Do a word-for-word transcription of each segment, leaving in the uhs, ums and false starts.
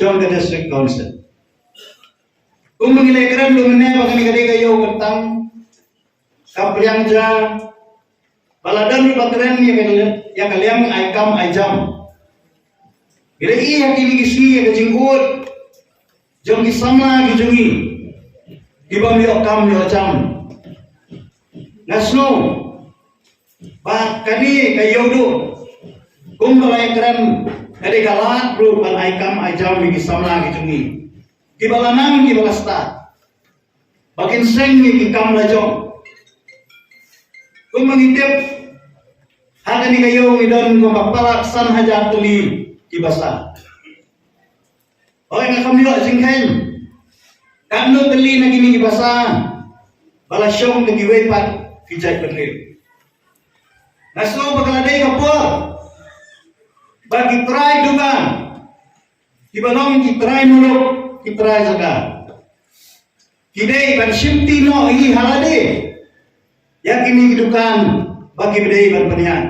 jong ka District Council. Kumba ngi la kren mynne ba kane ka dei ka ïew kyrteng, ka pliang ja, ba la don ba kren ïa ka, ïa ka liang ai kam ai jam. Ngi la ïohi ha kine ki sngi ïa ka jingud jong ki samla ki jong ngi, ki bym ïoh kam ïoh jam. Nga sngew ba kane ka ïew duh, kumba la kren, ka dei ka lad ruh ban ai kam ai jam ïa ki samla ki jong ngi, kiba la nang kiba la stad, ba kin seng ïa ki kam la jong. Kumba ngi tip, ha kane ka ïew ngi don kumba palat san hajar tylli ki basa. Hooid, nga kham ïoh jingkheiñ katno tylli na kine ki basa ba la shong da kiwei pat ki jaitbynriew. Nga sngew ba ka la dei ka por ba ki trai dukan, kiba long ki trai muluk, ki trai jaka, ki dei ban shimti noh hi ha lade ïa kine ki dukan ba ki dei ban pynïaid.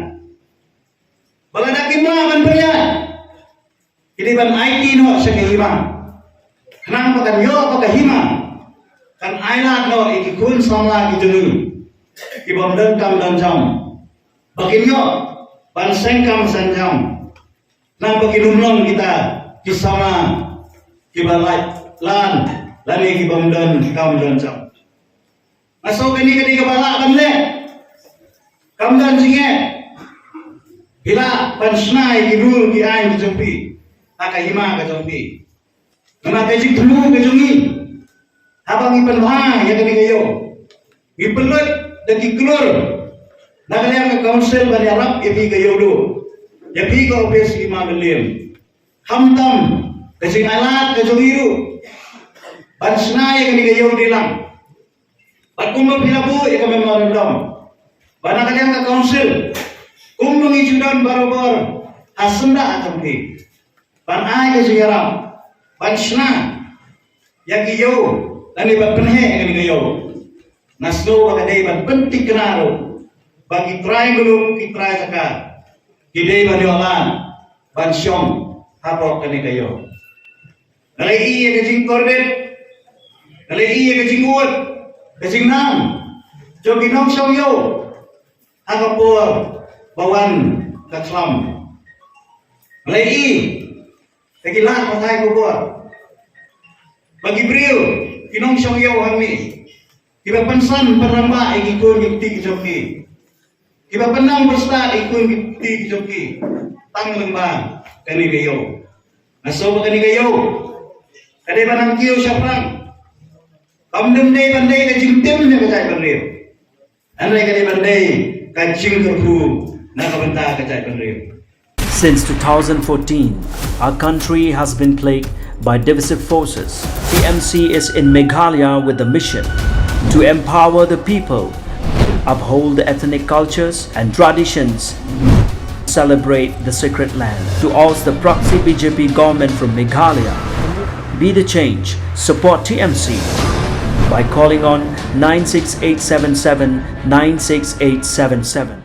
Ba lada kim lah ban pynïaid, ki dei ban aiti noh sha ka hima, khnang ba kan ïoh ba ka hima kan ailad noh ïa ki khun samla ki jong ngi, ki bym don kam don jam, ba kin ïoh ban seng kam seng jam, khnang ba kin ym long kita ki samla kiba lait lan lane ki bym don kam don jam. Nga sngew kane ka dei kaba lah ban leh. Kam don jingeh, phi lah ban shna ïa ki rule ki aiñ ki jong phi ha ka hima ka jong phi. Namar ka jingthmu ka jong ngi, haba ngi pynbha ïa kane ka ïew, ngi pynlut da ki klur na ka liang ka council ban ïarap ïa phi ka ïew duh, ïa phi ka ophis hima ban liem. Khamtam ka jingailad ka jong ngi ruh ban shna ïa kane ka ïew dei lang. Bad kumba phi la buh ïa ka memorandum, ba na ka liang ka council, kumba ngi ju don barabor ha syndah jong phi, ban ai ka jingïarap ban shna ïa ki ïew lane ban pynheh ïa kane ka ïew, nga sngew ba ka dei ban pynthikna ruh ba ki trai muluk, ki trai jaka, ki dei ban ïoh lad ban shong hapoh kane ka ïew. Nga la ïohi ïa ka jingkorbit, nga la ïohi ïa ka jingud, ka jingnang jong ki nongshong ïew ha ka por ba wan ka khlam. Nga la ïohi ïa ki lad pathai khubor ba ki briew, ki nongshong ïew hangne, kiba pynsan pynrangbah ïa ki khun ki kti ki jong ki, kiba pynnang byrstad ïa ki khun ki kti ki jong ki tang lyngba kane ka ïew. Nga sngew ba kane ka ïew ka dei ban nang kiew shaphrang. Kam dei ban dei ka jingtim na ka jaitbynriew, hynrei ka dei ban dei ka jingkyrkhu na ka bynta ka jaitbynriew. Since two thousand fourteen, our country has been plagued by divisive forces. T M C is in Meghalaya with the mission to empower the people, uphold the ethnic cultures and traditions, celebrate the sacred land. To oust the proxy B J P government from Meghalaya, be the change, support T M C by calling on nine six eight seven seven nine six eight seven seven.